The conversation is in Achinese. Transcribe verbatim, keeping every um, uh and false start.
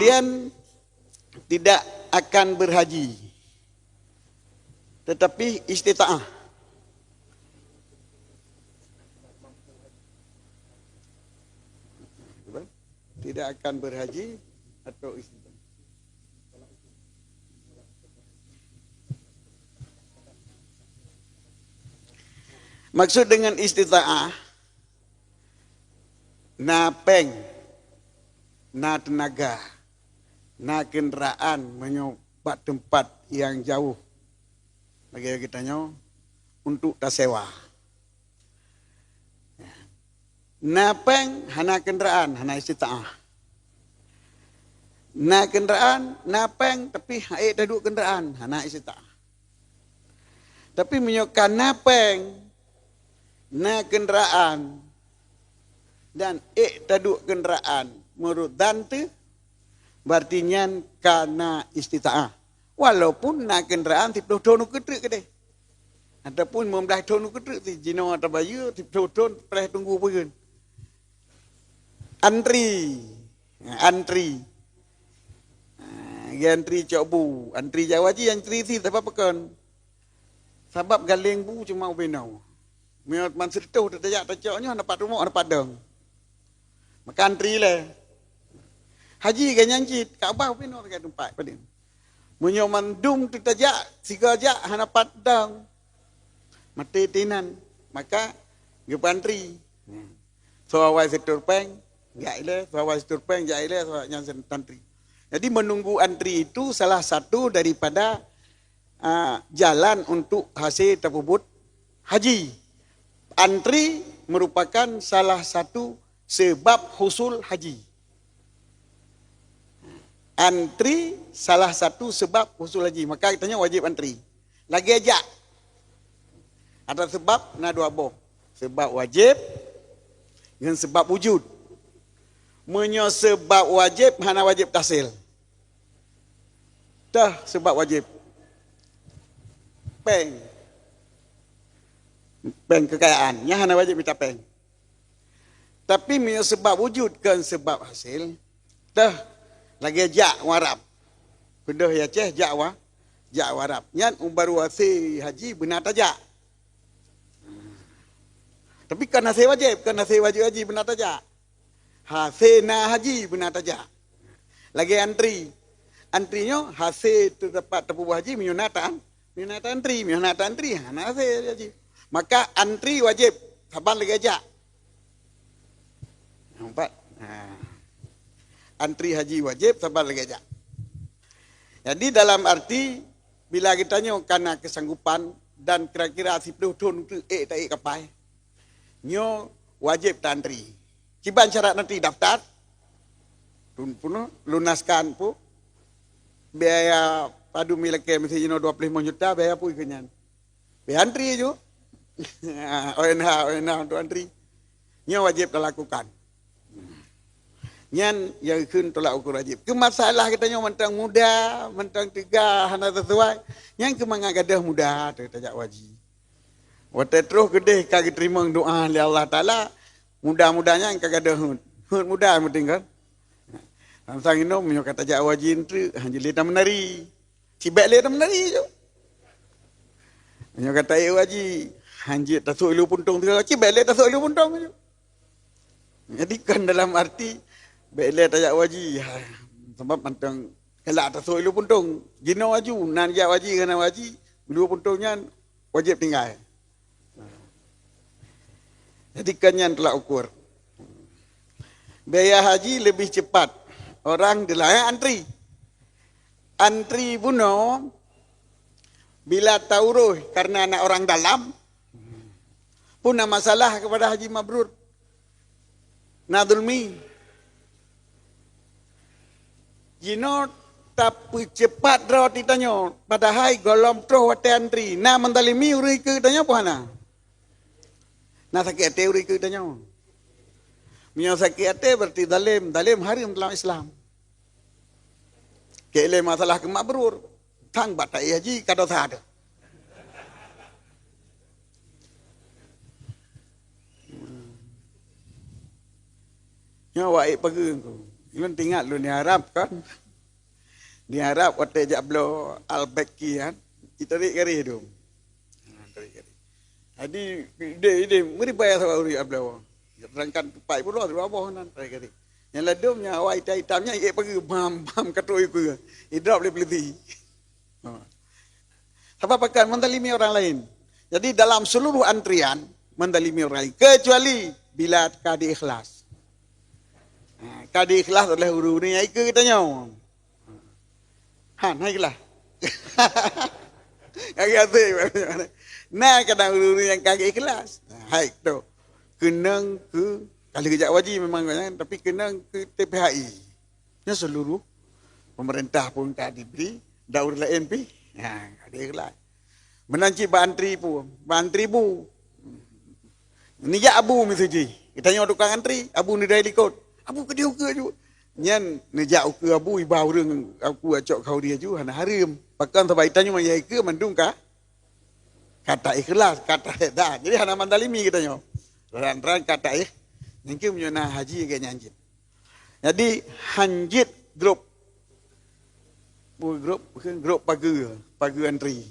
Kalian tidak akan berhaji, tetapi istita'ah. Tidak akan berhaji atau istita'ah. Maksud dengan istita'ah, na péng, na teunaga, na keundaraan meunyoe bak teumpat nyang jauh, lagée geutanyoe, untuk tasewa. Na péng, hana keundaraan, hana istita'ah. Na keundaraan, na péng, tapi han ék taduek keundaraan, hana istita'ah. Tapi meunyoe ka na péng, na keundaraan, dan ék taduek keundaraan meunurot zan teuh, berarti nyan ka na istita'ah. Walaupun na keundaraan siplôh thon ukeue treuk keudeh, ataupun limong blaih thon ukeue treuk, si jinoe ata bayeue siplôh thon preh tunggu peue. Antri. Antri. Ah, geuantri cok bu, antri jak haji, antri si sabab pakon? Sabab galeng bu cuma ubenoe. Meunyoe man sireutôh teutajak tacok nyoe, hana pat rumoh, hana pat dong. Maka antri lé. Haji geuh nyan cit, Ka'bah ubenoe sagai teumpat padum. Meunyoe mandum teutajak, sigoe jak hana pat dong, maté tinan, maka geupeuantri. Soe awai situr péng, jak ilée, soe awai situr péng, jak ilée, soe nyan antri. Jadi, menunggu antri itu salah satu daripada, ah, jalan untuk hase tapeubuet haji. Antri merupakan salah satu sebab husul haji. Antri salah satu sebab husul haji. Maka geutanyoe wajéb antri. Lagée jak. Ata seubab na dua boh. Seubab wajéb ngon seubab wujud. Meunyoe seubab wajéb, hana wajéb tahsil. Teuh seubab wajéb. Péng. Péng keukayaan. Nyan hana wajéb mita péng. Tapi meunyoe seubab wujud kon seubab hasil, teuh lagée jak u Arab. Keudeh i Aceh jak wa, jak u Arab. Nyan u baru hase haji beuna tajak. Tapi kon hase wajéb, kon hase wajéb haji beuna tajak. Hase na haji beuna tajak. Lagée antri. Antri nyoe hase teudapat tapeubuet haji meunyoe na ta-, meunyoe na ta-, antri, meunyoe hana ta-, antri, hana hase haji. Maka antri wajéb saban lagée jak. Nampak? Ha. Antri haji wajéb saban lagée jak. Jadi dalam arti bila geutanyoe kana keusanggupan dan kira-kira siplôh thon teuk ék taék kapai, nyoe wajéb ta-antri. Kiban syarat nanti daftar, tun-, punoh, lunaskan pu, biaya padum ilakée meusti jinoe dua puluh lima juta, biaya pui keu nyan. Pi antri ju. O N H, O N H untuk antri. Nyoe wajéb talakukan. Nyan nyang kheun tolak ukur wajéb. Keu masalah geutanyoe mantong muda, mantong teuga, hana sesuai. Nyan keu mangat gadôh muda teuh tajak haji. Watée troh keudeh ka geuteurimong doá lé Allah Taala, muda-muda nyan ka gadôh heuet. Heuet muda meutinggai. Sang-sang inong meunyoe ka tajak haji eunteuk, han jeuet lé tameunari. Cibék lé tameunari ju. Meunyoe ka taék haji, han jeuet tasôk ilu puntông sigoe, cibék lé tasôk ilu puntông ju. Jadi kan dalam arti bék lé tajak haji, ha, sabab mantong galak tasôk ilu puntông. Jinoe aju, nan jak haji, hana haji, ilu puntông nyan wajéb tinggai. Jadi kan nyan tolak ukur. Biaya haji lebih cepat orang di laén antri. Antri bunoe bila taurôh karena na orang dalam, pun na masalah kepada haji mabrur. Na zulmi. Jinoe tapeucepat droe titanyoe, padahai gohlom troh watée antri. Na menzalimi ureuëng keu tanyoe pun hana. Na sakét até ureuëng keu tanyoe. Meunyoe sakét até berarti zalem. Zalem hareuem dalam Islam. Keu ilée masalah keu mabrur. Tang bak taék haji ka dosa teuh. Nyoe awak ék pageue ku. Lôn teuingat lôn di Arab kan. Di Arab watèe jak bloe Al-Baqi kan, jitarék garéh dum. Ha, tarék garéh. Jadi idéh-idéh meuri baya saban ureueng jak bloe. Sedangkan teumpat pulo sidroe boh nan tarék garéh. Nyang ladôm nyang awai itam-itam nyan iék pageue bam-bam ka trôk ikeue. Idrop lé peuleuti. Ha. Sabab pakon? Mendalimi orang lain. Jadi dalam seluruh antrian mendalimi orang lain, kecuali bila ka di ikhlas. Ha, ka di ikhlas oleh ureueng-ureueng nyang ikeue geutanyoe. Ha, na ikhlas. Ka geusé. Na kadang ureueng-ureueng nyang ka ikhlas. Hai tu. Keunong keu, ka lheueh geujak haji memang, tapi keunong keu T P H I. Nyan seluruh pemerintah pun ka dibri, dan ureueng laén pih. Ha, ka di ikhlas. Meunan cit bak antri pun, bak antri bu. Neujak abu miseue jih. Geutanyoe tukang antri, abu neudai likot. Abu keudéh ukeue aju. Nyan neujak ukeue abu, iba ureueng aku acok khauri aju, hana hareuem. Pakon? Sabab geutanyoe nyang ikeue mandum ka, ka ta-ikhlas, ka ta-, dah. Jadi hana mandalimi geutanyoe. Ran-ran ka ta-ikh-, nyang keu meunyoe na haji lagèe nyan jih. Jadi hanjeuet grup. Grup, grup pageue, pageue antri.